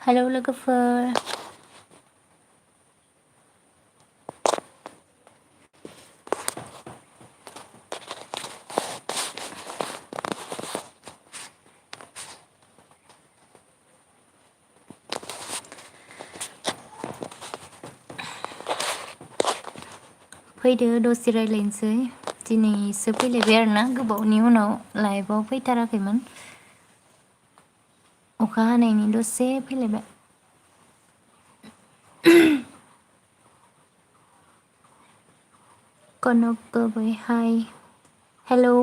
Hello लोगोफोर फैदो दसे रायलायनोसै दिनैसो फैलायबाय आरोना गोबावनि उनाव लाइभआव फैथाराखैमोन अखा हानायनि दसे फैलायबाय कनक गगৈ हाय हेलौ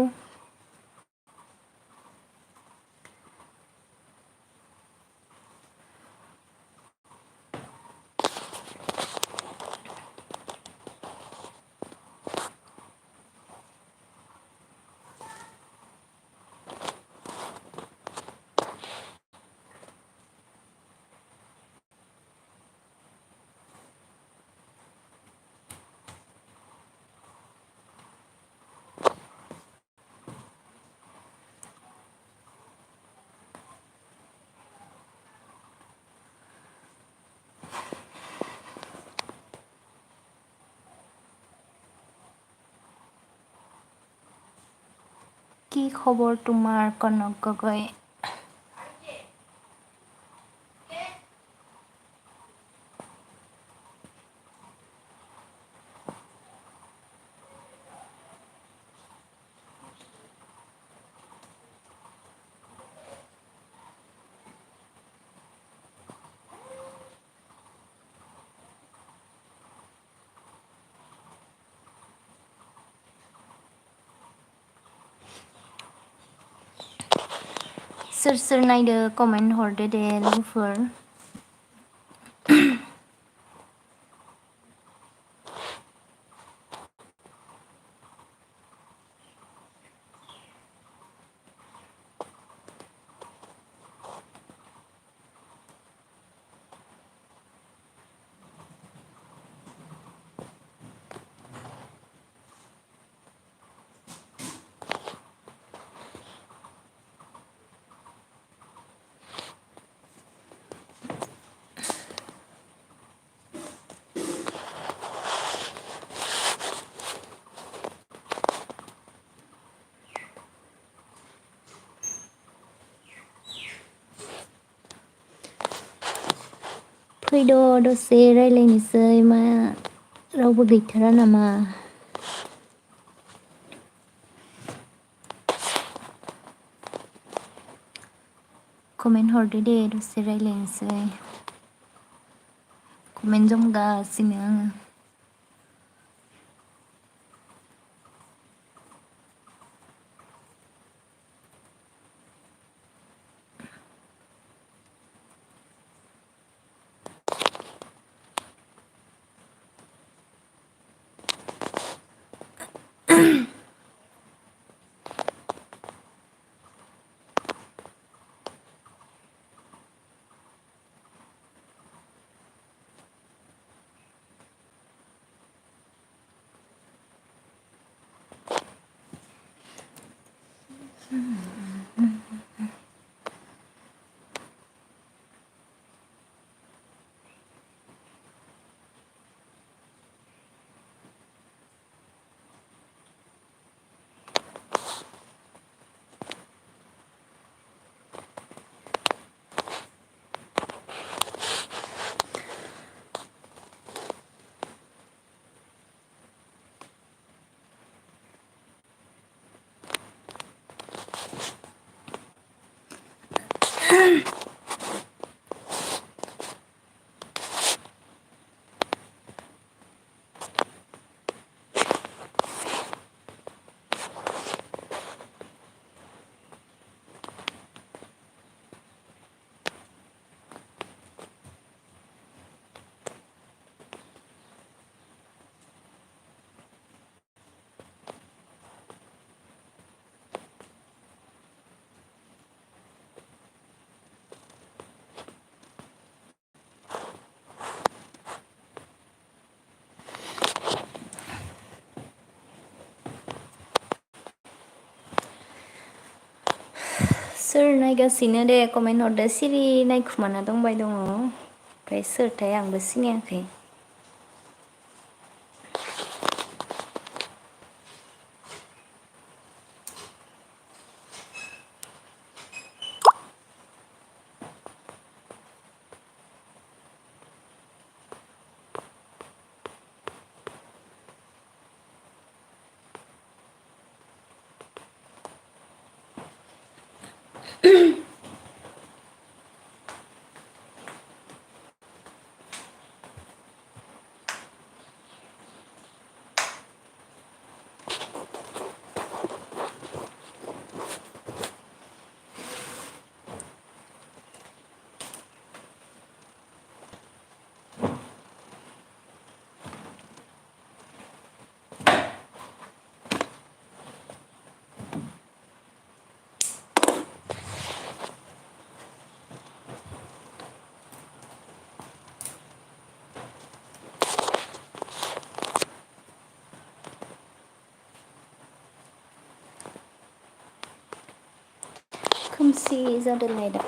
কি খবৰ তোমাৰ কনক গগৈ सोर सोर नायदो कमेन्ट हरदो दे लोगोफोर फैद' दसे रायलायनोसै मा रावबो गैथारा नामा कमेन्ट हरदो दे दसे रायलायनोसै कमेन्ट जमगासिनो आङो सोर नायगासिनो दे कमेन्ट हरदो सिरि नायखुमाना दंबाय दङ ओमफ्राय सोरथाय आंबो सिनायाखै खोमसि जादोंलाय दा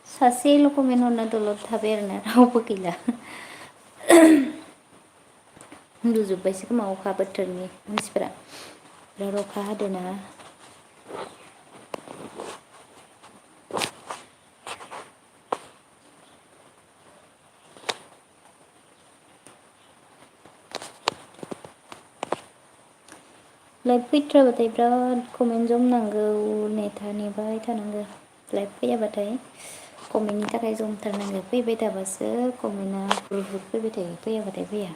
सासेल' कमेन्ट हरना दलद थाबाय आरोना रावबो गैला उन्दुजोब्बायसो खोमा अखा बोथोरनि मानसिफोरा बिराद अखा हादोना लाइभ फैथ्राबाथाय बिराद कमेन्ट जमनांगौ नेबाय थानांगौ लाइभ फैयाबाथाय कमेन्टनि थाखाय जमथारनांगौ फैबाय थाबासो कमेन्टआ ग्रुप फैबाय थायो फैयाबाथाय फैया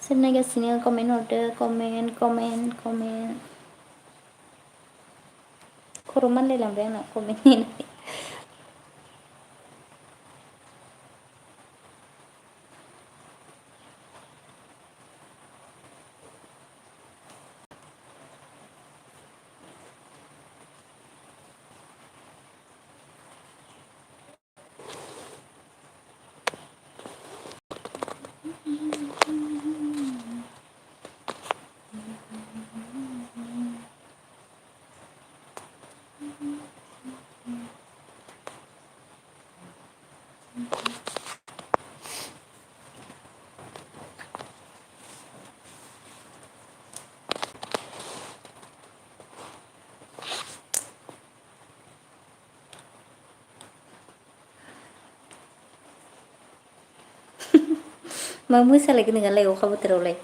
सोर नायगासिनो कमेन्ट हरदो कमेन्ट खर' मानलायलांबाय आंना कमेन्ट नेनानै मा मोसालायगोन नोंहालाय अखा बोथोरावलाय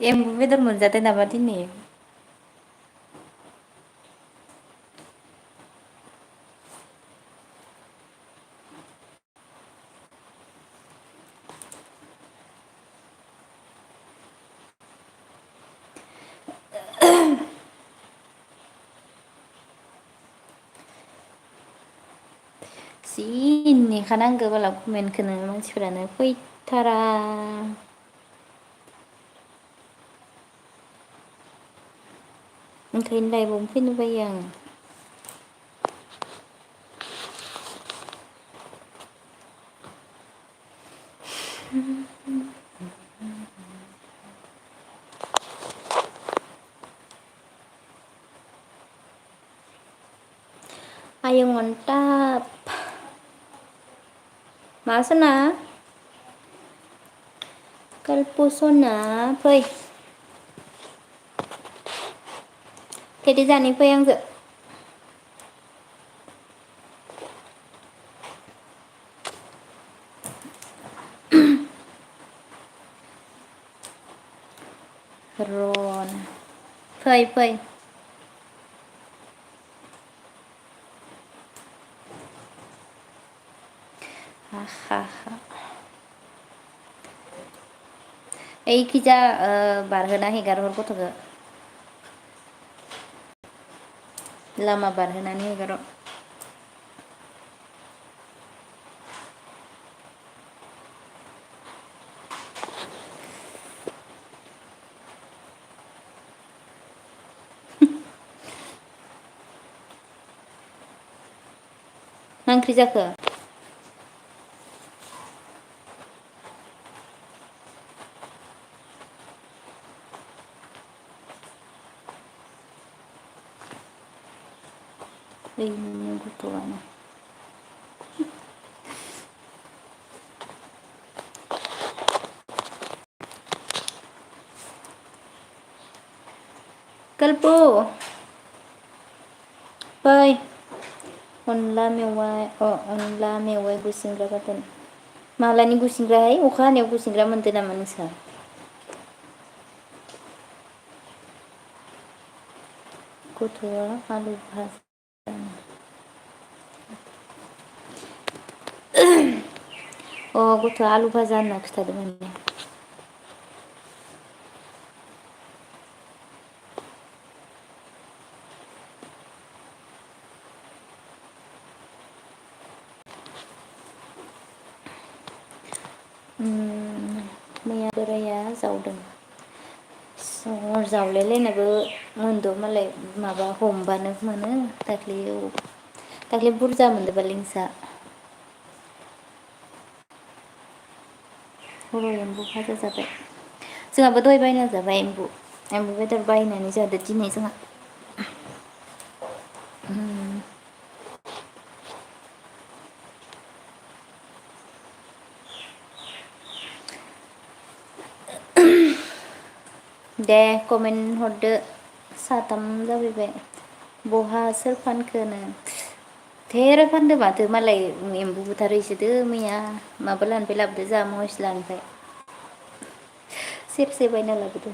एम्बु बेदर मोनजादों नामा दिनै जि नेखानांगौ बाला कमेन्टखौनो मानसिफोरानो फैथारा ओंखायनो लाइभआवनो फैनो बायो आं आयं अनथाब मा सना कल्पसना फै टेटि जानि फै आंजो रन फै फै हा हा हा ओइखिजा बारहोना हेगारहर गथ'खो लामा बारहोनानै हेगारहर मा ओंख्रि जाखो ओइनि गथ'आनो कल्पु फै अनला मेवाइ अनला मेवाइ गुसिंग्रा बाथोन मालानि गुसिंग्राहाय अखा हानायाव गुसिंग्रा मोनदो नामा नोंसा गथ'आ आलु भाजा अ गथ'आ आलु भाजा होनना खिथादों माने मैया बोराइया जावदों जावलायलायनाबो मोनद' मालाय माबा हमबानो मोनो दाख्लै बुरजा मोनदोंबाल नोंसा हराव एम्बु भाजा जाबाय जोंहाबो दहाय बायना जाबाय एम्बु बेदर बायनानै जादो दिनै जोंहा दे कमेन्ट हरदो साथाम जाफैबाय बहा सोर फानखोनो धेर फानदो माथो मालाय एम्बु बुथारहैसोदो मैया माबा लानिफ्राय लाबोदो जोंहा महिस्लानिफ्राय सेरसे बायना लाबोदो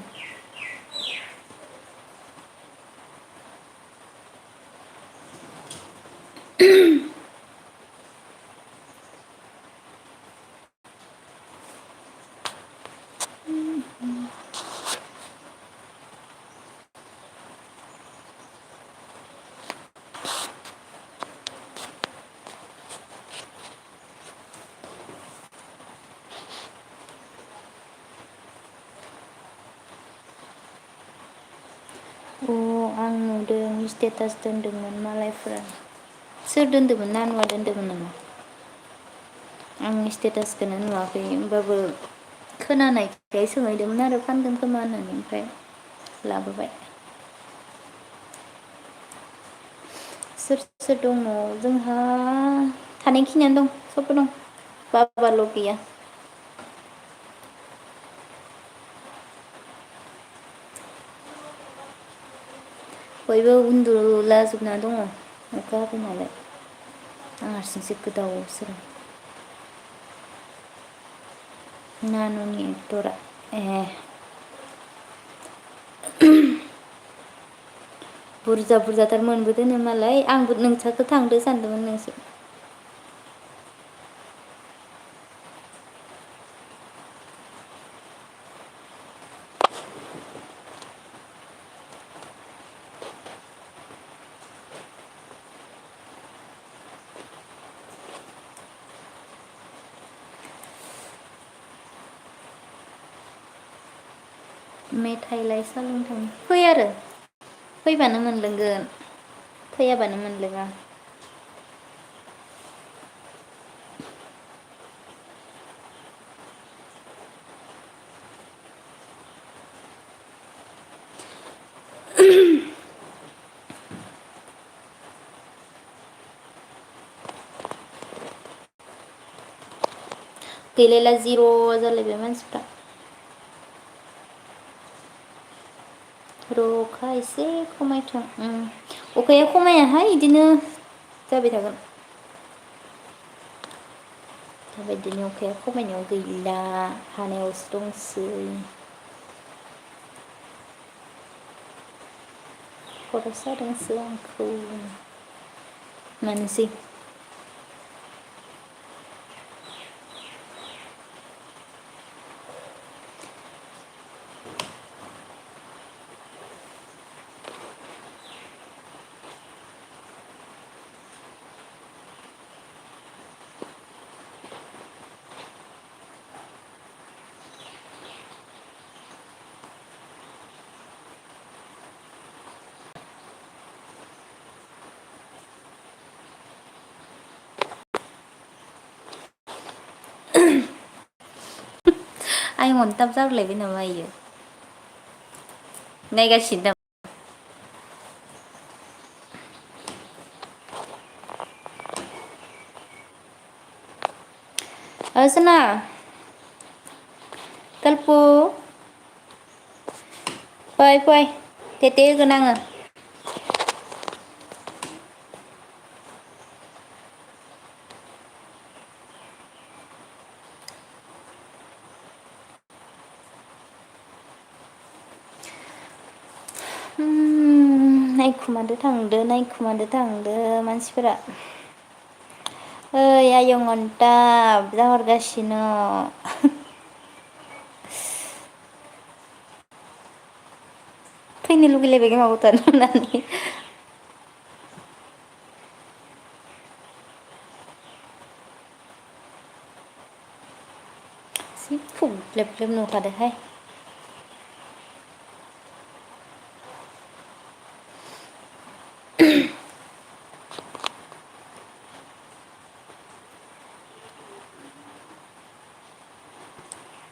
अ आं नुदों स्टेटास दोनदोंमोन मालायफ्रा सोर दोन्दोंमोन नानुवा दोन्दोंमोन नामा आंनि स्टेटासखौनो नुवाखै होमबाबो खोनानायखाय सोंहैदोंमोन आरो फानदों खोमा होननानै ओमफ्राय लाबोबाय सोर सोर दङ जोंहा थानायखिनियानो दं सबबो दं बाबाल' गैया बयबो उन्दुलाजोबना दङ अखा हादों नालाय आं हारसिंसो गोदाव सोराव नानुनि एक्टरा ए बुरजा बुरजाथार मोनबोदोंनो मालाय आंबो नोंसोरखौ थांदो सानदोंमोन नोंसोर मेथाइलाय सा लोंथां फै आरो फैबानो मोनलोंगोन फैयाबानो मोनलोङा गैलायला जिर' जालायबाय मानसिफ्रा। र' अखा एसे खमायथों। अखाया खमायाहाय इदिनो जाबाय थागोन। बेबायदिनो अखाया खमायनायाव गैला हानायावसो दंसै। खर' सादोंसो आंखौ मानोसै। आयं अनथाब जागुलायबाय नामा इयो नायगासिनो दा। सना कल्पु फै फै थेथे होगोन आङो। नायखुमादो थांदो मानसिफोरा। ओइ आयं अनथाब जाहरगासिनो। फैनो लुगैलायबाय खोमा गथ'आ नुनानै। जि फुद्लेब लेब नुखादोहाय।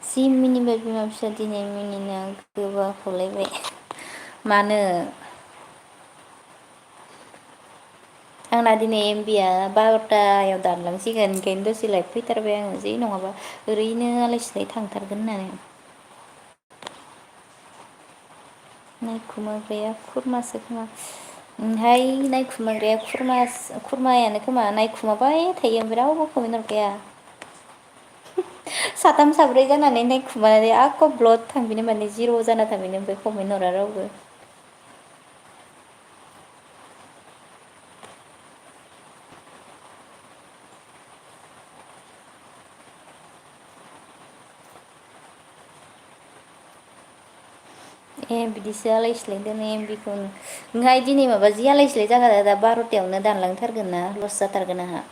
जि मिनिबाय बिमा फिसा दिनै मिनिनो गोबाखावलायबाय। मानो? आंना दिनै एमबिया 12थायाव दानलांसिगोन ओंखायनो दसे लाइट फैथारबाय आङो जि नङाबा ओरैनो आलाय सिलाय थांथारगोन होननानै। नायखुमाग्राया खुरमासो खोमा। ओंहाय नायखुमाग्राया खुरमायानो खोमा नायखुमाबाय थायो ओमफ्राय रावबो कमेन्ट हरखाया। साथाम साब्रै जानानै नायखुमानानै आक' ब्लड थांफिनो माने जिर' जाना थांफिनो ओमफ्राय कमेन्ट हरा रावबो। ए बिदिसो आलाय सिलाय दोनो एमबिखौनो। ओंहाय दिनै माबा जि आलाय सिलाय जागोन दा 12थायावनो दानलांथारगोन ना लस जाथारगोन आंहा।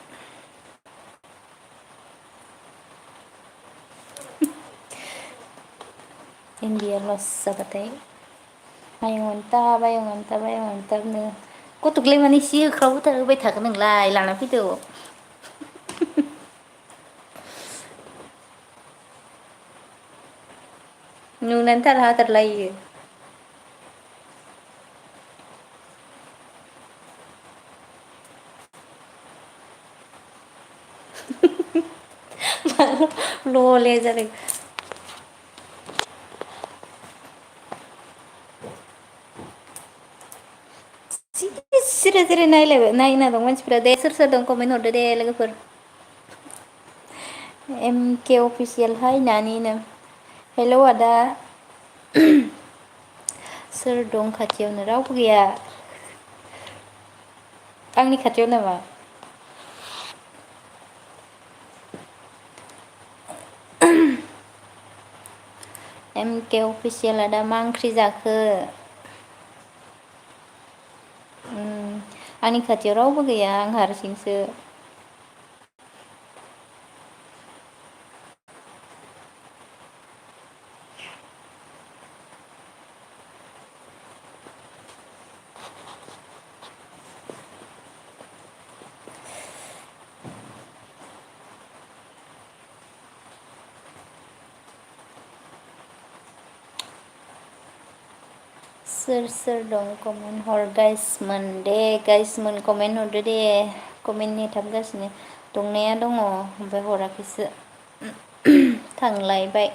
एमबिया लस जाबाथाय आयं अनथाबनो गथ'खौलाय मानो इसे होख्राव होबाय थागोन नोंलाय लाना फैदो। नुनानै थानो हाथारला इयो। लले जादों। सिरि सिरि नायना दं मानसिफोरा दे सोर सोर दं कमेन्ट हरदो दे लोगोफोर। एमके अफिसियेल हाय नानिनो हेलौ आदा। सोर दं खाथियावनो रावबो गैया। आंनि खाथियाव नामा? एमके अफिसियेल आदा मा ओंख्रि जाखो? आंनि खाथियाव रावबो गैया आं हारसिंसो। सोर सोर दं कमेन्ट हर गाइसमोन दे गाइसमोन कमेन्ट हरदो दे। कमेन्ट नेथाबगासिनो दंनाया दङ ओमफ्राय हराखैसो। थांलायबाय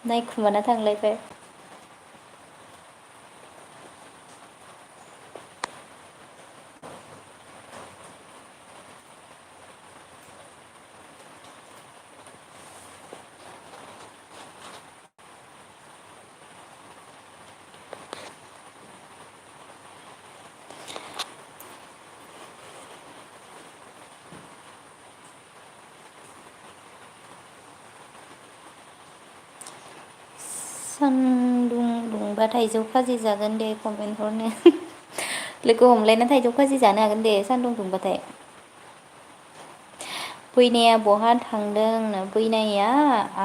नायखुमाना थांलायबाय सान्दुं दुंबा थाइजौ खाजि जागोन दे कमेन्ट हरनो लोगो हमलायना थाइजौ खाजि जानो हागोन दे सान्दुं दुंबाथाय बैनाया बहा थांदोंनो बैनाया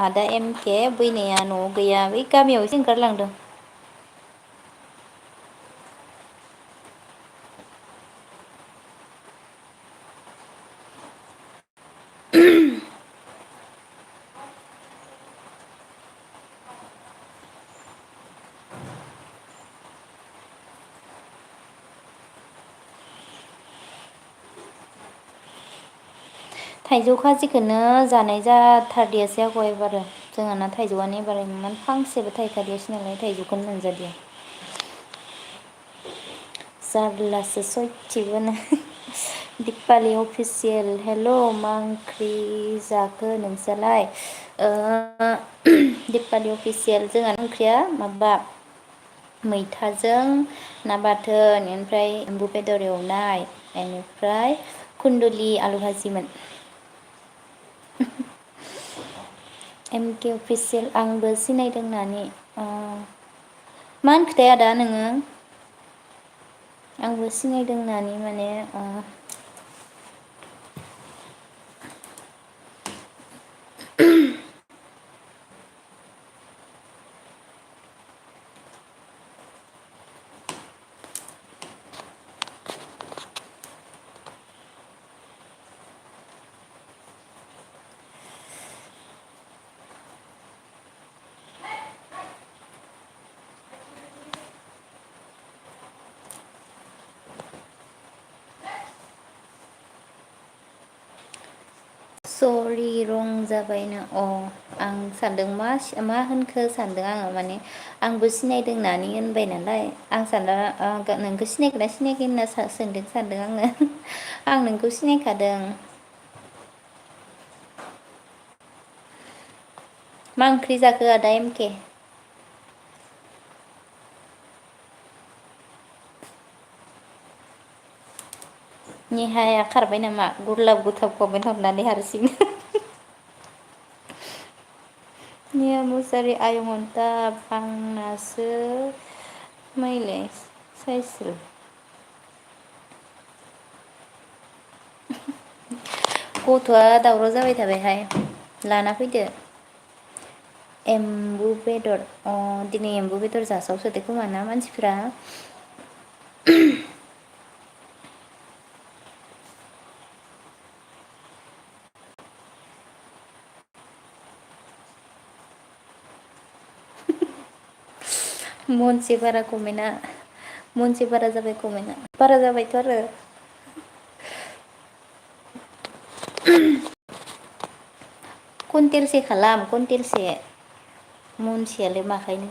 आदा एमके बैनाया न'आव गैया बै गामियाव एसे ओंखारलांदों थाइजौ खाजिखौनो जानाय जाथारदियासै आग' एबारो जोंहाना थाइजौआनो एबार इमान फांसेबो थायखादियासै नालाय थाइजौखौनो मोनजादिया जारलासो सयथिबोनो दिपालि अफिसियेल हेल' मा ओंख्रि जाखो नोंस्रालाय दिपालि अफिसियेल जोंहानि ओंख्रिया माबा मैथाजों ना बाथोन ओमफ्राय एम्बु बेदर एवनाय बेनिफ्राय कुन्दुलि आलु भाजिमोन एमके अफिसियेल आंबो सिनायदों नानि मा होनखोथाय आदा नोङो आंबो सिनायदों नानि माने सरि रं जाबायनो आं सानदों मा होनखो सानदों आङो माने आंबो सिनायदों नानि होनबाय नालाय आं सानदों नोंखौ सिनायगोना सिनायखो होनना सोंदों सानदों आङो आं नोंखौ सिनायखादों मा ओंख्रि जाखो आदा एमके निहाया खारबाय नामा गुरलाब गुथाब कमेन्ट हरनानै हारसिं निया मुसारि आयं अनताब आंनासो माइलाय साइसो गथ'आ दावराव जाबाय थाबायहाय लाना फैदो एम्बु बेदर दिनै एम्बु बेदर जासावसोदो खोमा ना मानसिफ्रा मनसे बारा कमेन्टआ मनसे बारा जाबाय कमेन्टआ बारा जाबायथ' आरो कुन्टेलसे खालाम कुन्टेलसे मनसेयालाय माखायनो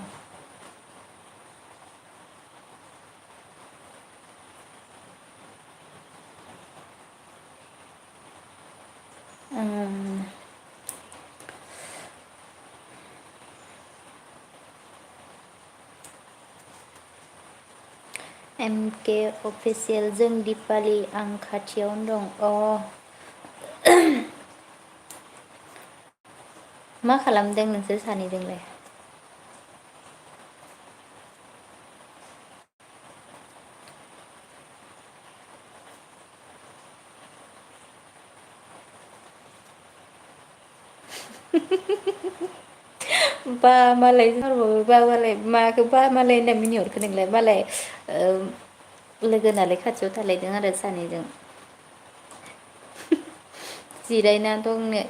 एमके अफिसियेल जों दिपालि आं खाथियावनो दं मा खालामदों नोंसोर सानैजोंलाय बा मालाय बा मालाय माखौ बा मालाय होनना मिनिहरखो नोंलाय मालाय लोगो नालाय खाथियाव थालायदों आरो सानैजों जिरायना दंनो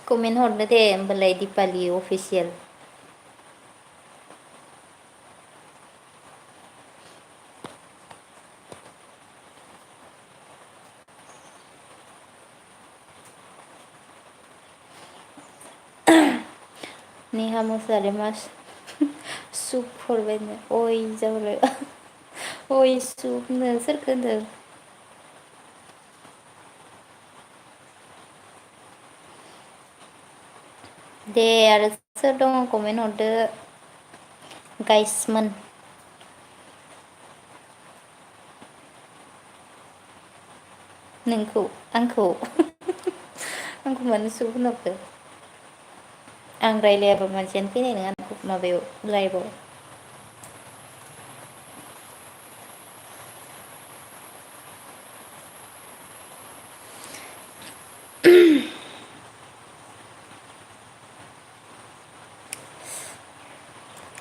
कमेन्ट हरनो दे होमबालाय दिपालि अफिसियेल नेहा मुसाहारि मा सुप हरबायनो अय जाबाय अय सुपनो सोरखो होनदों? दे आरो सोर दङ कमेन्ट हरदो गाइसमोन। नोंखौ आंखौ आंखौ मानो सुप होनहरखो? आं रायलायाबा मानसियानो फैनाय नङा माबायाव लाइभआव।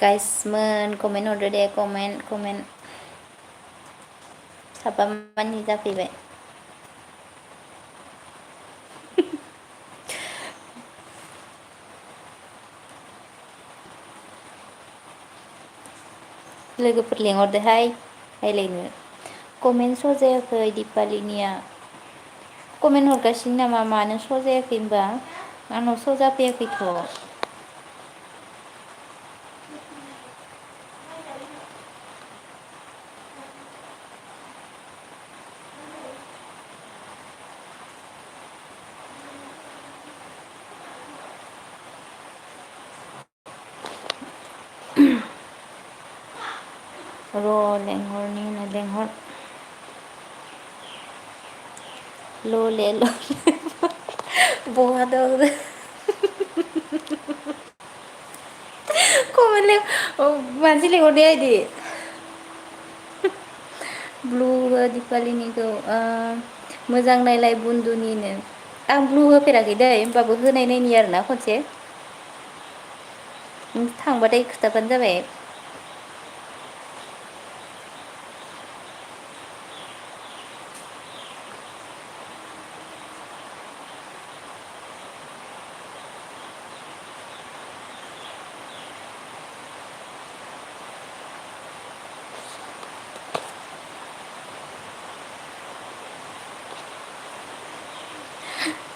गाइसमोन कमेन्ट हरदो दे कमेन्ट साबा मानि जाफैबाय। लोगोफोर लेंहरदोहाय रायलायनो। कमेन्ट स' जायाखै दिपालिनिया कमेन्ट हरगासिनो नामा मानो स' जायाखै होनबा आंनाव स' जाफैयाखैथ'। र' लेंहरनि नो लेंहर लले बहा दं मानसि लिंहरनाया इदि ब्लु हो दिपालिनिखौ मोजां नायलाय बुन्दुनिनो आं ब्लु होफेराखै दै होमबाबो होनाय नायनि आरोना खनसे थांबाथाय खिथाबानो जाबाय।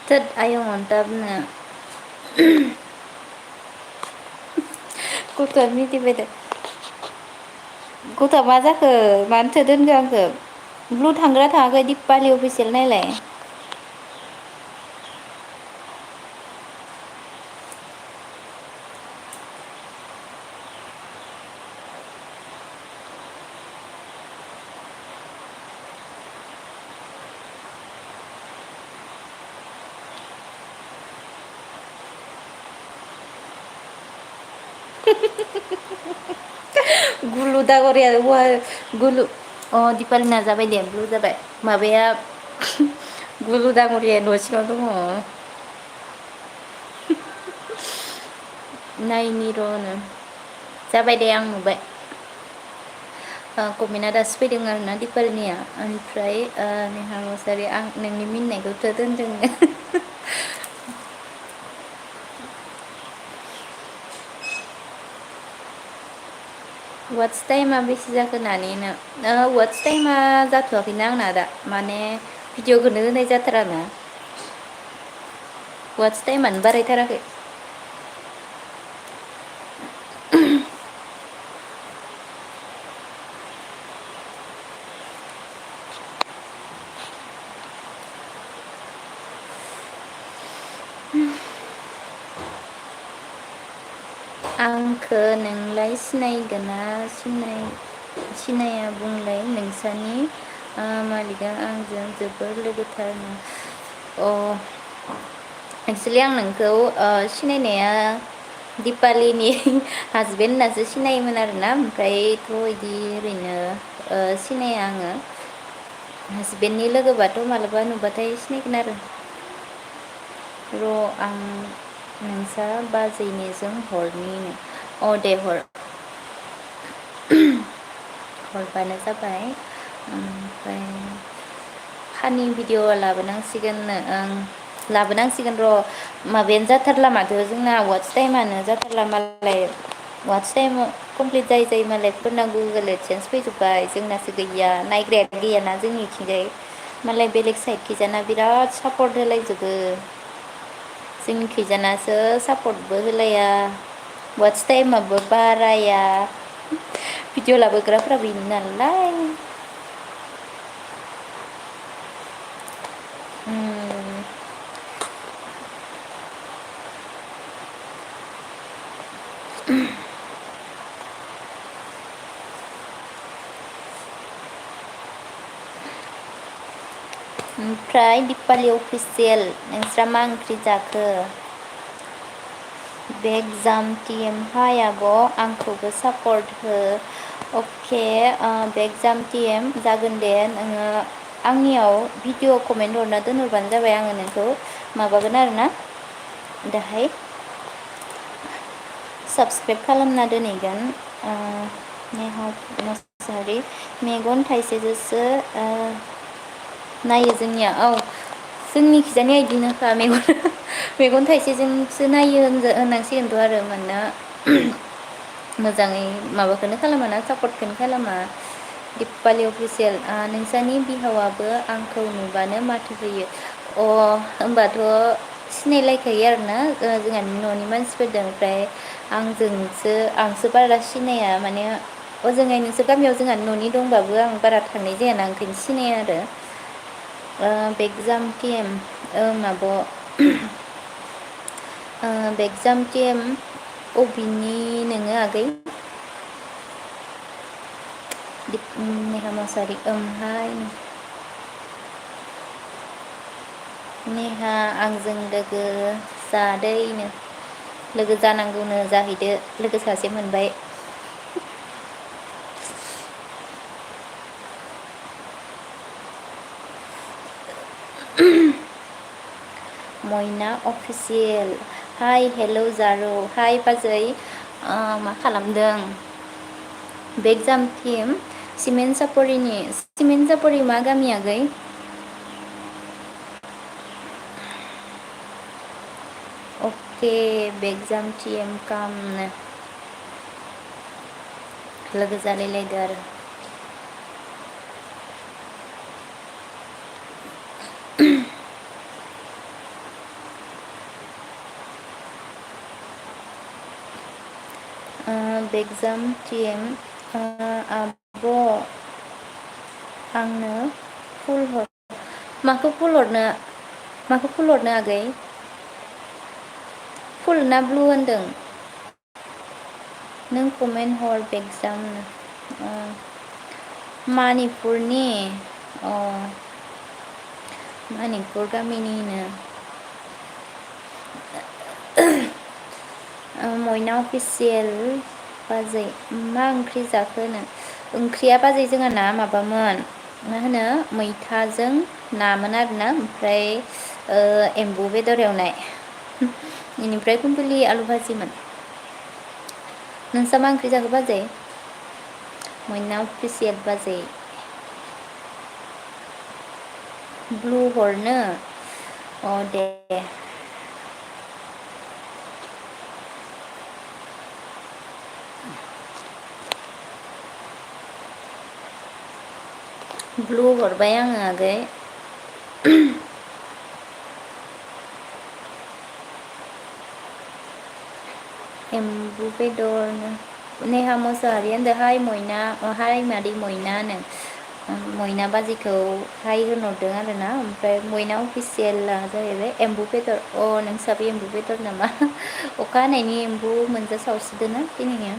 थोद आयं दाबनो गथ'आ मिथिबायदों गथ'आ मा जाखो मानोथो दोनखो आंखो ब्लु थांगोना थाङाखै दिपालि अफिसियेल नायलाय। गुलु दागरिया गुलु अ दिपालिना जाबाय दे ब्लु जाबाय माबाया गुलु दाङरिया न' सिङाव दङ। नायनि र'नो जाबाय दे आं नुबाय। कमेन्टआ दासो फैदों आरोना दिपालिनिया ओमफ्राय नेहा मुसाहारि आं नोंनि मिनिनायखौथ' दोनदोंनो वाट्स टाइमा बेसे जाखो नानिनो वाट्स टाइमा जाथ'वाखैना आंना दा माने भिडिअखौनो होनाय जाथाराना वाट्स टाइमानो बारायथाराखै। आंखो नोंलाय सिनायगोना सिनाया बुंलाय नोंसानि मालिकआ आंजों जोबोर लोगोथारनो अ एक्सुलि आं नोंखौ सिनायनाया दिपालिनि हासबेन्ड होननासो सिनायोमोन आरोना ओमफ्रायथ' बिदि ओरैनो सिनाया आङो हासबेन्डनि लोगोबाथ' मालाबा नुबाथाय सिनायगोन आरो र' आं नोंसा बाजैनिजों हरनिनो अ दे हर हरबानो जाबाय ओमफ्राय फानि भिडिअ लाबोनांसिगोननो ओं लाबोनांसिगोन र' माबायानो जाथारला माथो जोंना वाट्स टाइमानो जाथारला मालाय वाट्स टाइम कमप्लिट जायै जायै मालायफोरना गुगोल एडसेन्स फैजोब्बाय जोंनासो गैया नायग्रायानो गैयाना जोंनिथिंजाय मालाय बेलेग साइडखिजाना बिराद सापर्ट होलायजोबो जोंनि खैजानासो सापर्टबो होलाया वाच टाइमाबो बाराया भिडिअ लाबोग्राफ्रा बेनो नालाय ओमफ्राय दिपालि अफिसियेल नोंस्रा मा ओंख्रि जाखो बे एग्जाम टिम हाय आब' आंखौबो सापर्ट हो अके बे एग्जाम टिम जागोन दे नोङो आंनियाव भिडिअ कमेन्ट हरना दोनहरबानो जाबाय आङो नोंखौ माबागोन आरोना दाहाय साबसक्राइब खालामना दोनहैगोन नेहा मुसाहारि मेगन थाइसेजोंसो नायो जोंनिया औ जोंनि खिजानिया बिदिनोखा मेगन थाइसेजोंसो नायो होननांसिगोनथ' आरो मानोना मोजाङै माबाखौनो खालामा ना सापर्टखौनो खालामा दिपालि अफिसियेल नोंसानि बिहावाबो आंखौ नुबानो माथो होयो होमबाथ' सिनायलायखायो आरोना जोंहानि न'नि मानसिफोरदों ओमफ्राय आंसो बारा सिनाया माने ओजोंहाय नोंसोर गामियाव जोंहा न'नि दंबाबो आं बारा थांनाय जायाना ओंखायनो सिनाया आरो बेगजाम टिम आब' बेगजाम टिम अबिनि नोङो आगै नेहा मुसाहारि ओमहाय नेहा आंजों लोगो जादैनो लोगो जानांगौनो जाहैदो लोगो सासे मोनबाय मयना अफिसियेल हाय हेल' जारौ हाय बाजै मा खालामदों बेगजाम टिम सिमेन्ट सापरि मा गामि आगै अके बेगजाम टिम कामनो लोगो जालायलायदो आरो बेगजाम टिम आब' आंनो फुल हर माखौ फुल हरनो आगै फुल ना ब्लु होनदों नों कमेन्ट हर बेगजाम मानिपुरनि मनिपुर गामिनिनो मयना अफिसियेल बाजै मा ओंख्रि जाखोनो ओंख्रिया बाजै जोंहा ना माबामोन मा होनो मैथाजों नामोन आरोना ओमफ्राय एम्बु बेदर एवनाय बेनिफ्राय कुन्दुलि आलु भाजिमोन नोंस्रा मा ओंख्रि जाखो बाजै मयना अफिसियेल बाजै ब्लु हरनो दे ब्लु हरबाय आङो आगै एम्बु बेदरनो नेहा मुसाहारि होनदों हाय मयना हाय मादै मयनानो मयना बाजैखौ हाय होनहरदों आरोना ओमफ्राय मयना अफिसियेला जाहैबाय एम्बु बेदर नोंस्राबो एम्बु बेदर नामा अखा हानायनि एम्बु मोनजासावसोदोंना दिनैयो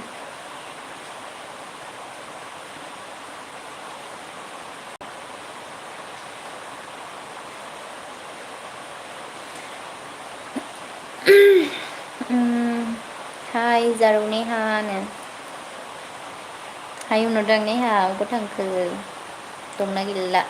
हाय जारौ नेहानो हाय होनहरदों नेहा अबाव थांखो दंना गैला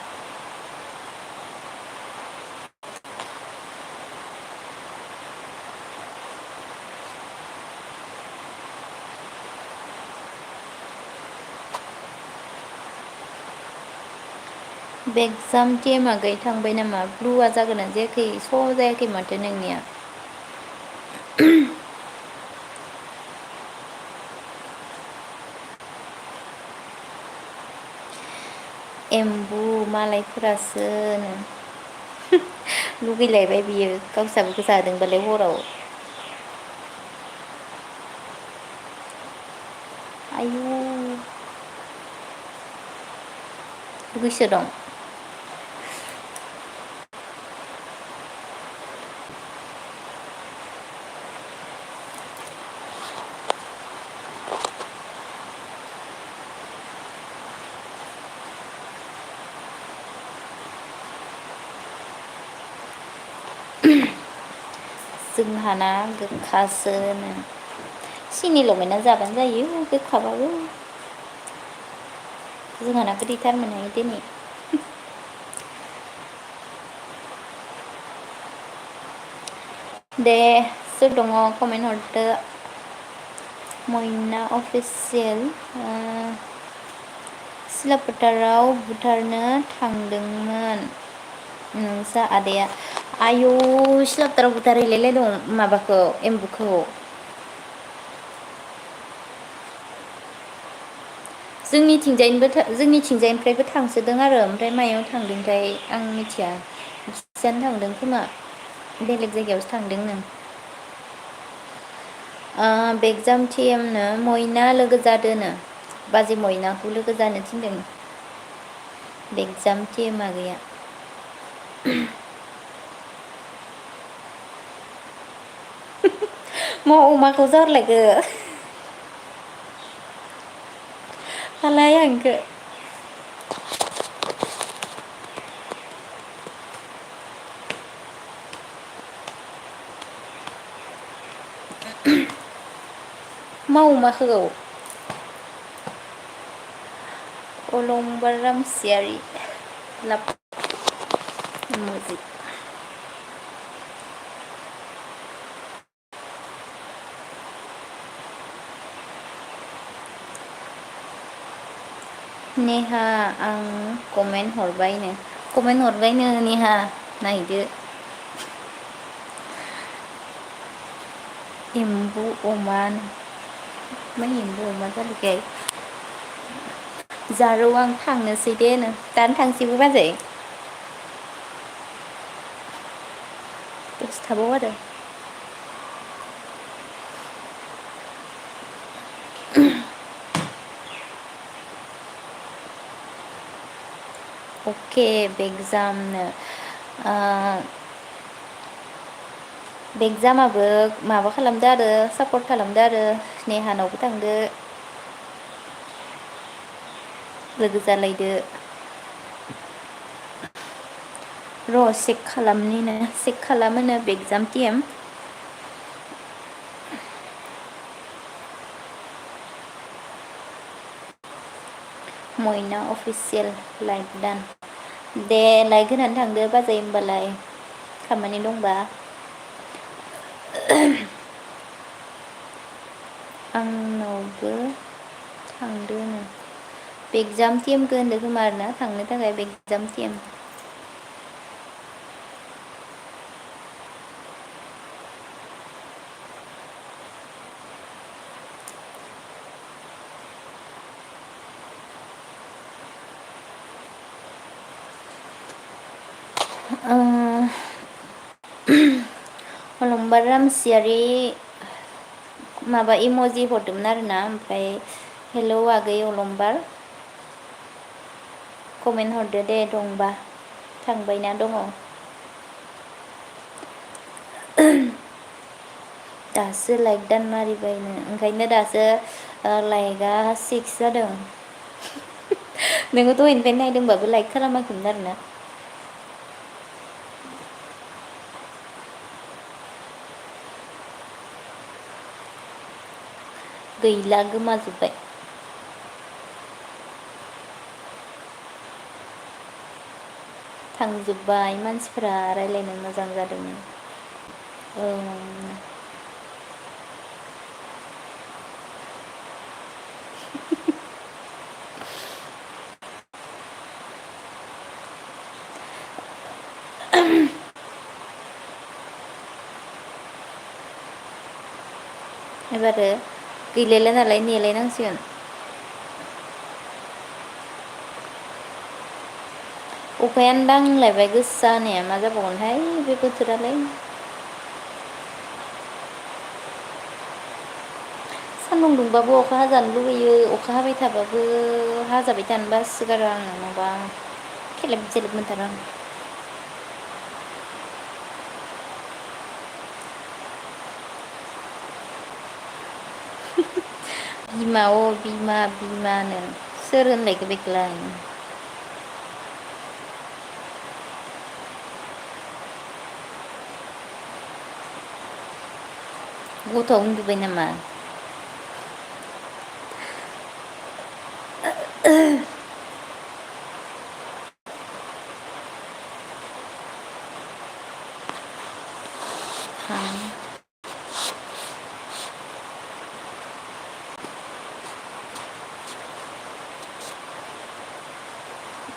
बेगजाम टिम आगै थांबाय नामा ब्लुआ जागोन ना जायाखै स' जायाखै माथो नोंनिया एम्बु मालायफोरासोनो लुगैलायबाय बियो गावस्राबो जादोंबालाय हराव आयु गोसो दं जोंहाना गोखासोनो सिनि लगायना जाबानो जायो गोखाबाबो जोंहाना गोदैथार मोनहाय दिनै दे सोर दङ कमेन्ट हरदो मयना अफिसियेल सिला फोथाराव बुथारनो थांदोंमोन नोंसा आदाया आयु सिला फोथाराव बुथारहैलायलाय दं माबाखौ एम्बुखौ जोंनिथिंजायनिफ्रायबो थांसोदों आरो ओमफ्राय मायाव थांदोंथाय आं मिथिया बिसियानो थांदों खोमा बेलेग जायगायावसो थांदोंनो बेगजाम टिएमनो मयना लोगो जादोनो बाजै मयनाखौ लोगो जानो थिनदों बेगजाम टिएमआ गैया मा अमाखौ जरलायखो हालाय आंखो मा अमाखौ अलंबार रामसियारि लाब इमजि नेहा आं कमेन्ट हरबायनो नेहा नायदो एम्बु अमा मा एम्बु अमा जालायखाय जारौ आं थांनोसै दे नो दानो थांसैबो बाजै दसे थाबाव आरो अके बेगजामनो बेगजामाबो माबा खालामदो आरो सापर्ट खालामदो आरो नेहानावबो थांदो लोगो जालायदो र' चेक खालामनिनो चेक खालामोनो बेगजाम टिएम मयना अफिसियेल लाइक दान दे लाइक होनानै थांदो बाजै होमबालाय खामानि दंबा आंनावबो थांदोनो बेगजाम टिएमखौ होनदो खोमा आरोना थांनो थाखाय बेगजाम टिएम अलंबार रामसियारि माबा इमजि हरदोंमोन आरोना ओमफ्राय हेलौ आगै अलंबार कमेन्ट हरदो दे दंबा थांबायना दङ दासो लाइक दान मारिबायनो ओंखायनो दासो लाइकआ 6 जादों नोङो दहायनिफ्रायनो नायदोंबाबो लाइक खालामाखैमोन आरोना गैला गोमाजोब्बाय थांजोब्बाय मानसिफोरा रायलायनो मोजां जादोंमोन एबारो गैलायला नालाय नेलायनांसिगोन अखायानो दांलायबाय गोसा हानाया मा जाबावगोनहाय बे बोथोरालाय सान्दुं दुंबाबो अखा हाजानो लुगैयो अखा हाबाय थाबाबो हाजाबाय थानो बासोगारो आं माबा खेलेब जेलेब मोनथारो आं बिमा अ बिमा बिमानो सोर होनलायखो बेखौलाय गथ'आ उन्दुबाय नामा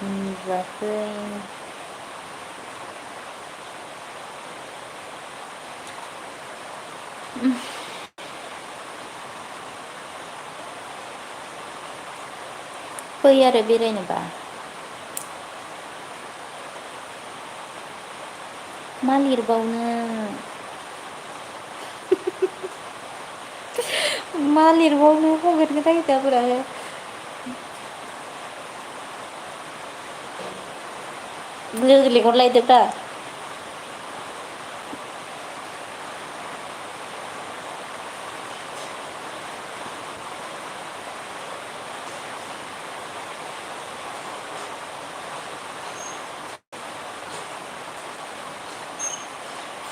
उन्दुवाखै फै आरो बेरायनोबा मा लिरबावनो मा लिरबावनो हगारनो नागिरदोंब्रा लोगो लेंहरलायदोब्रा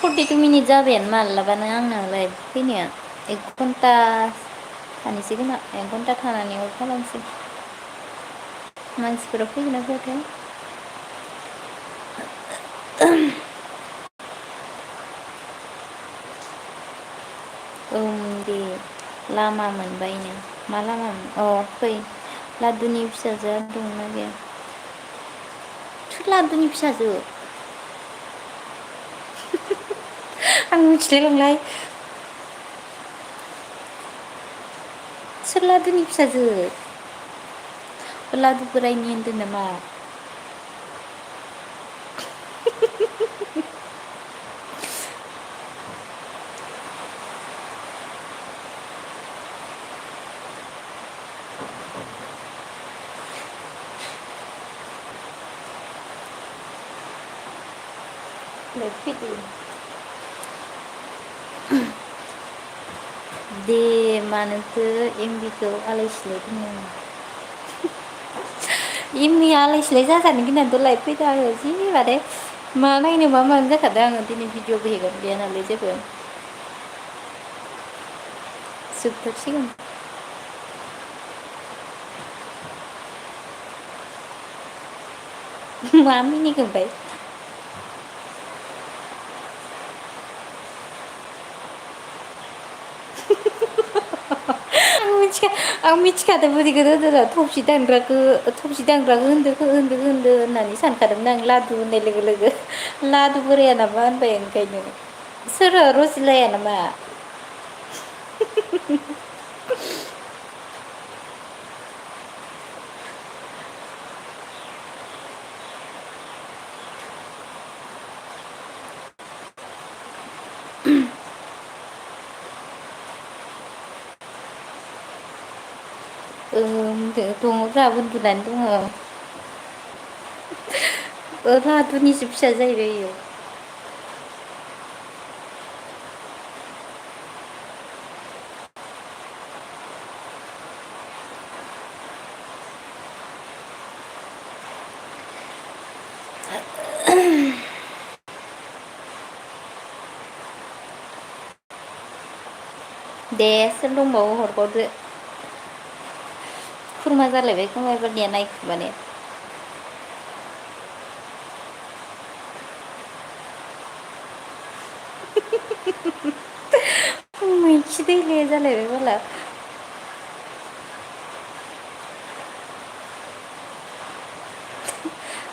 फर्टि मिनिट जाबायानो मालाबानो आंनालाय फैनाया 1 घन्टा थानोसै खोमा 1 घन्टा थानानै अफ खालामसै मानसिफोरा फैगोना फैयाथाय दे लामा मोनबायनो मा लामामोन अ फै लादुनि फिसाजोआ दंना गैया सोर लादुनि फिसाजो आं मिथिलाय लांलाय सोर लादुनि फिसाजो लादु बोरायनि होनदों नामा फैदो दे मानोथो एमबिखौ आलाय सिलाय दोनो एमबि आलाय सिलाय जाजानो गिनानैथ' लाइभ फैदों आङो जि माने मा नायनो मा मानो जाखादों आङो दिनै भिडिअबो हेगारजाया नालाय जेबो जोबथारसिगोन मा मिनिखो ओमफ्राय आं मिथिखादों बोरैखौ होदों थफसि दानग्राखौ होनदो होननानै सानखादोंमोन आं लादु होननाय लोगो लोगो लादु बोराया नामा होनबाय ओंखायनो सोरो रजिलाया नामा दङब्रा उन्दुनानै दङ लादुनिसो फिसा जाहैबाय इयो दे सोर दंबावो हरबावदो खुरमा जालायबाय खोमा एबारनिया नायखुमानाया मैखि दैले जालायबाय बाला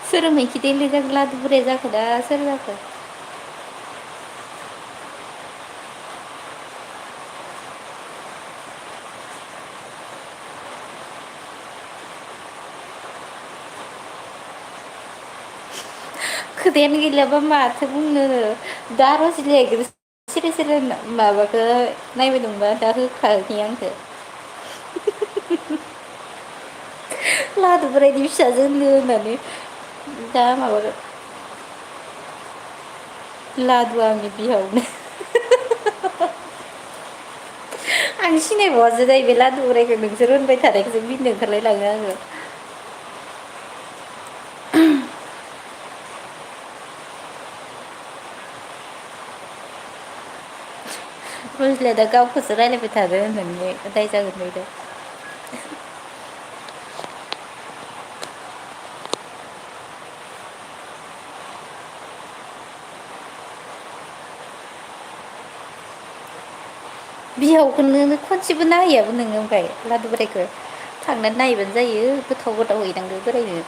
सोर मैखि दैले जाखो लादु बोराया जाखो दा सोर जाखो खोथायानो गैलाबा माथो बुंनो दा रजिलाया सिरि सिरि माबाखौ नायबाय दंबा दा होखानि आंखौ लादु बोरायनि फिसाजो होनदो होननानै दा माबा लादुआ आंनि बिहावनो आं सिनायबावासो जायो बे लादु बोरायखौ नोंसोर होनबाय थानायखौसो मिनिनो ओंखारलायलाङो आङो। रजिलाया दा गावखौसो रायलायबाय थादो होननानै दाय जागोन बायद'। बिहावखौनो खनसेबो नायहैयाबो नोङो ओमफ्राय लादु बोरायखौ थांनानै नायबानो जायो गोथाव गोथाव हैनांगौ बोरायनो।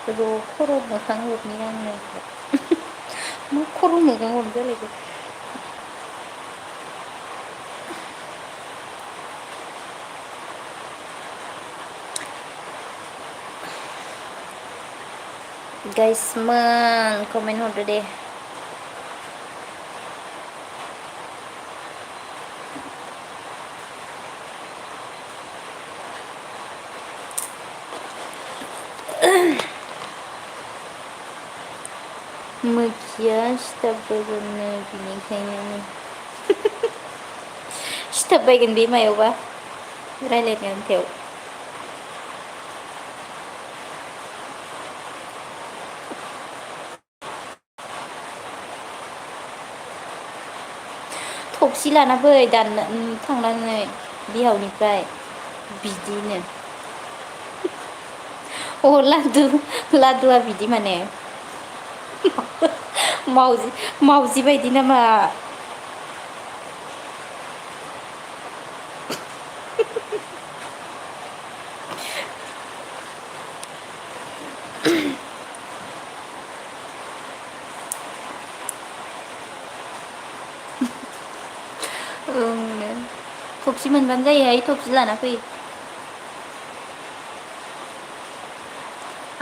र' खर' मोखां हरनि आंनो मा खर' मोखां हरनो जालायखो। गाइसमोन कमेन्ट हरदो दे। मोखिया सिथाब बायगोननो बिनिखायनो सिथाब बायगोन बे मायावबा रायलायनाय आन्थायाव। थबसि लाना फै दानना थांनानै बिहावनिफ्राय बिदिनो अ लादुआ बिदि माने मावजि बायदि नामा? ओं थबसि मोनबानो जायोहाय थबसि लाना फै।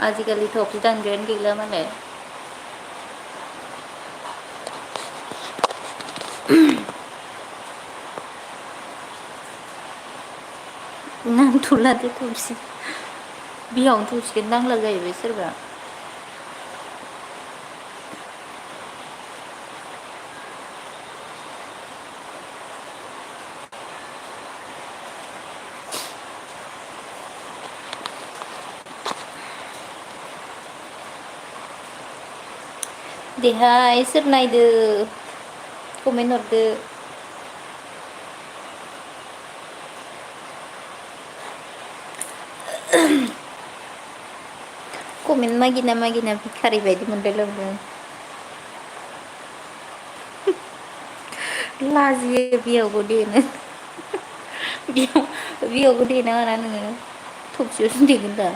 आजिखालि थफसि दानग्रायानो गैला मालाय। नांथ'ला दे थबसि बिहावनो थबसिखौनो नांला जाहैबाय सोरबा। देहाय सोर नायदो कमेन्ट हरदो। कमेन्ट मागिना मागिना भिखारि बायदि मोनलायलांदों। लाजियो बिहावखौ देनो बिहावखौ देनो हाना नोङो थबसियावसो देगोन दा।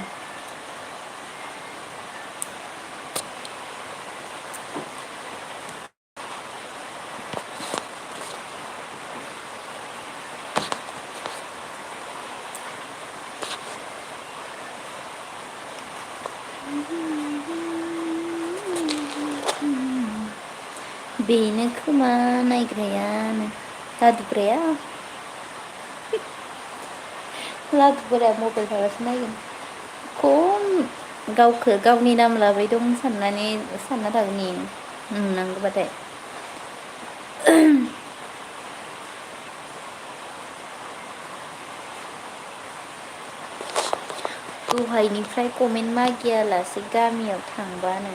बेनो खोमा नायग्रायानो लादुग्राया लादुग्राया मबाइल थाबासो नायगोन। खम गावखौ गावनि नाम लाबाय दं साननानै सानना थागोन इयो नुनांगौबाथाय। दहायनिफ्राय कमेन्ट मागियालासे गामियाव थांबानो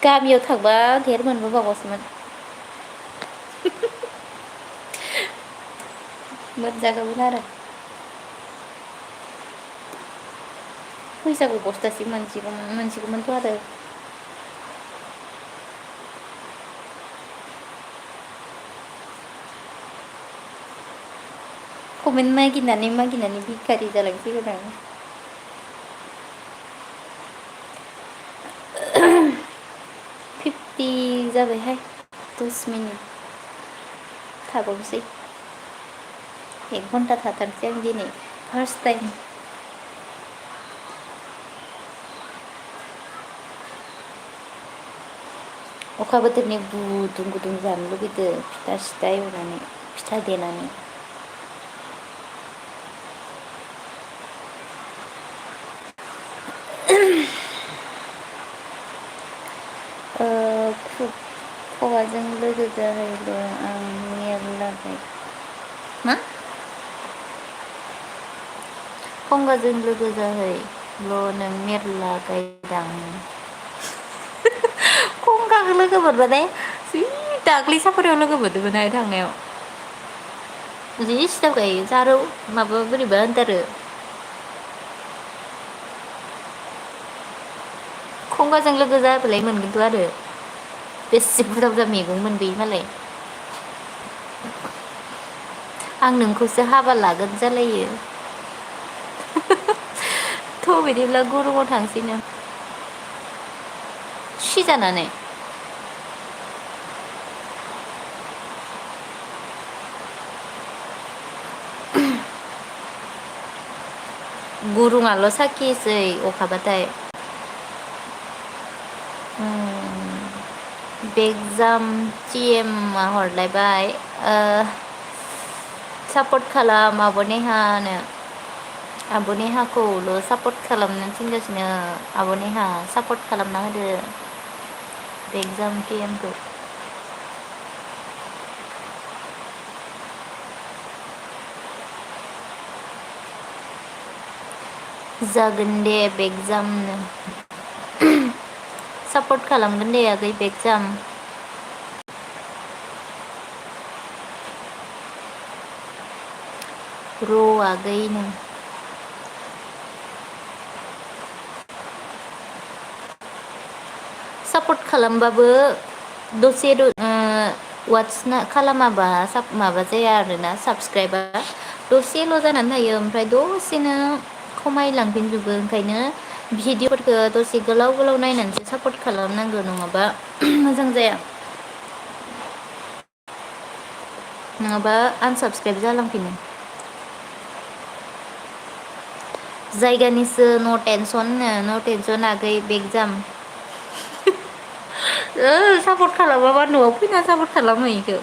गामियाव थांबा धेर मोनबोबावगौसोमोन। मोनजागौमोन आरो फैसाखौ बस्थासे मोनसिगौमोनथ' आरो। कमेन्ट मागिनानै मागिनानै भिखारि जालांसिगोन आं। 50 जाबायहाय 10 मिनिट थाबावनोसै। 1 घन्टा थाथारसै आं दिनै फार्स्ट टाइम। अखा बोथोरनि गुदुं गुदुं जानो लुगैदो फिथा सिथा एवनानै फिथा देनानै खुगाजों लोगो जाहैदों आं मेरलाबाय मा खंगाजों लोगो जाहैल' नों मेरला गायदां खंगाखौ लोगो मोनबाथाय जि दाख्लै साफारियाव लोगो मोनदोंमोनहाय थांनायाव जि सिथाव गायो जारौ माबा बोरैबा होनथारो खंगाजों लोगो जाबालाय मोनगोनथ' आरो बेसे बुरजा बुरजा मैगं मोनबोयो मालाय आं नोंखौसो हाबा लागोन जालायो थ' बिदिब्ला गुरुआव थांसैनो सिजानानै गुरुङाल' साखियोसै अखाबाथाय बेगजाम टि एमआ हरलायबाय सापर्ट खालाम आब'नेहानो आब'नेहाखौल' सापर्ट खालामनो थिनगासिनो आब'नेहा सापर्ट खालामना होदो बेगजाम टि एमखौ जागोन दे बेगजामनो सापर्ट खालामगोन दे आगै बेगजाम र' आगैनो सापर्ट खालामबाबो दसे वाट्स खालामाबा माबा जाया आरोना साबसक्राइबा दसेल' जानानै थायो ओमफ्राय दसेनो खमायलांफिनजोबो ओंखायनो भिडिअफोरखौ दसे गोलाव गोलाव नायनानैसो सापर्ट खालामनांगौ नङाबा मोजां जाया नङाबा आनसाबसक्राइब जालांफिनो जायगानिसो न' टेनसन आगै बेगजाम सापर्ट खालामाबा न'आव फैना सापर्ट खालामहैखो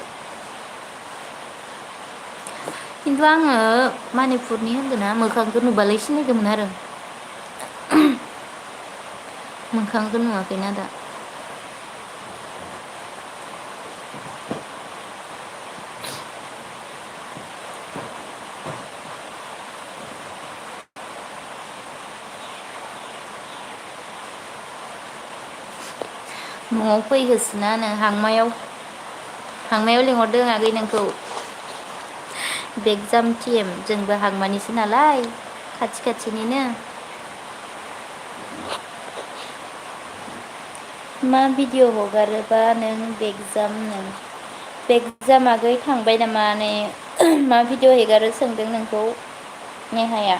खिन्थु आङो मानिपुरनि होनदों ना मोखांखौ नुबालाय सिनायगौमोन आरो मोखांखौ नुवाखैना दा न'आव फै होसोनानो हांमायाव लिंहरदों आगै नोंखौ बेगजाम टिएम जोंबो हांमानिसो नालाय खाथि खाथिनिनो मा भिडिअ हगारोबा नों बेगजाम आगै थांबाय नामा नै मा भिडिअ हेगारो सोंदों नोंखौ नेहाया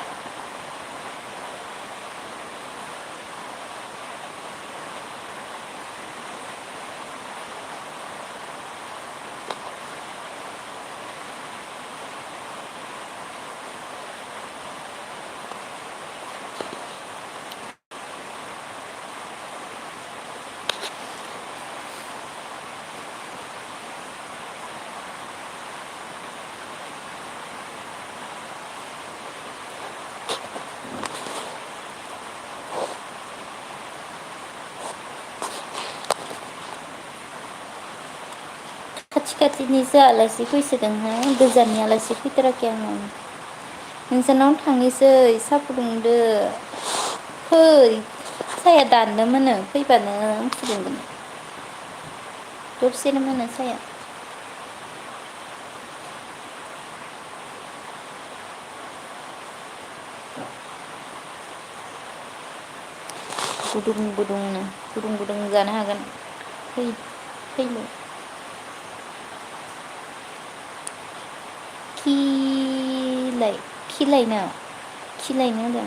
खाथि खाथिनिसो आलासि फैसोदोंहाय गोजाननि आलासि फैथाराखै आङो नोंसानाव थांनोसै साहा फुदुंदो फै साहाया दाननो मोनो फैबानो फुदुंगोन दसेनो मोनो साहाया गुदुं गुदुं जानो हागोन फैनो खिलायनो होदों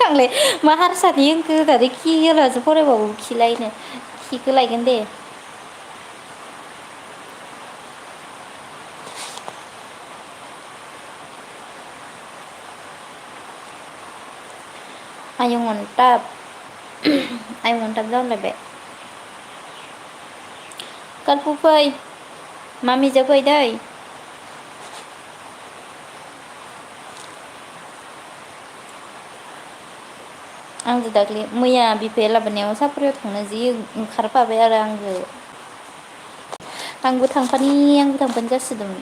आंलाय मा हारसानि ओंखो होननानै खि होनासो फरायबावो खिलायनो खिखौ लायगोन दे आयं अनथाब जालायबाय कारफु फै मामिजों फै दै आंजों दाख्लै मैया बिफाया लाबोनायाव साफारियाव थांनो जि ओंखारफाबाय आरो आंबो थांफानि जासोदोंमोन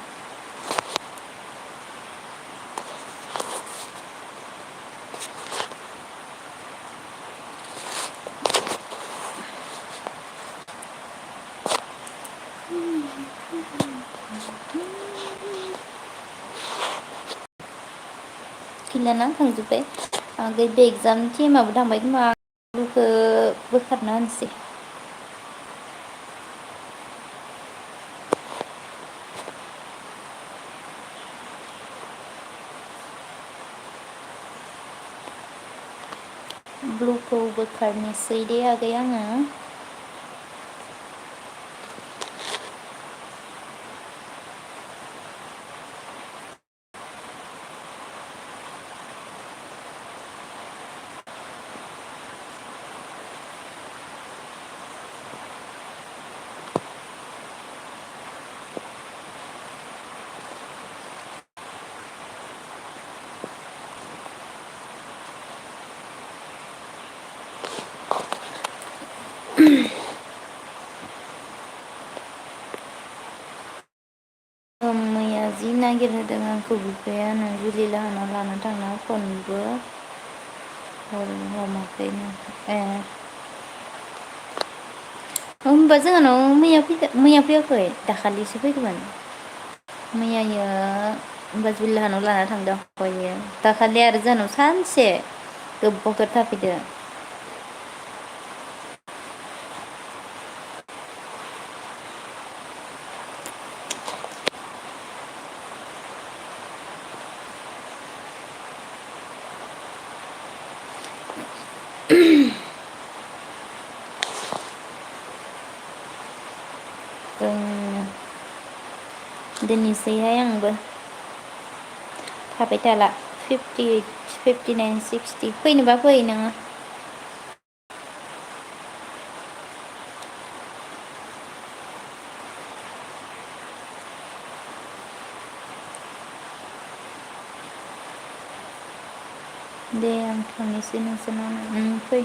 गैलाना थांजोब्बाय बे एगजाम टिमाबो थांबाय खोमा ब्लुखौ बोखारना होनोसै ब्लुखौ बोखारनोसै दे आगै आङो मैया जि नागिरहोदों आंखौ बिफाया नों जुलि लाहानाव लाना थांना फनबो हमाखैनो ए होमबा जोंहानाव मैया फैयाखै दाखालिसो फैदोंमोन मैयायो होमबा जुलि लाहानाव लाना थांदों आफायो दाखालि आरो जोंहानाव सानसे गोबावथार थाफैदो दोननोसैहाय आंबो थाबाय थाला 58 59 60 फैनोबा फै नोङो दे आं थांनोसै नोंसोरनाव फै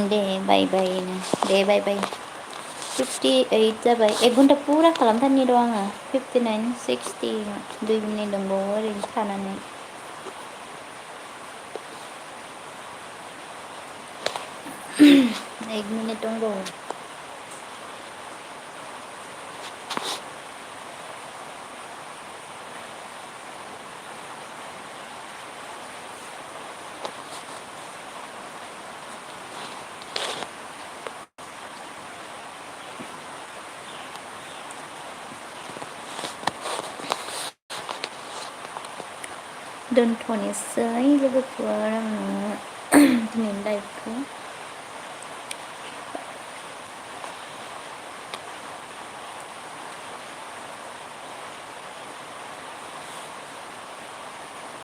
दे बाय दे बाय 58 जाबाय 1 घन्टा फुरा खालामथारनि र' आङो 59 60 2 मिनिट दंबावो ओरैनो थानानै 1 मिनिट दंबावो दोनथ'नोसै लोगोफोर आङो दिनैनि लाइफखौ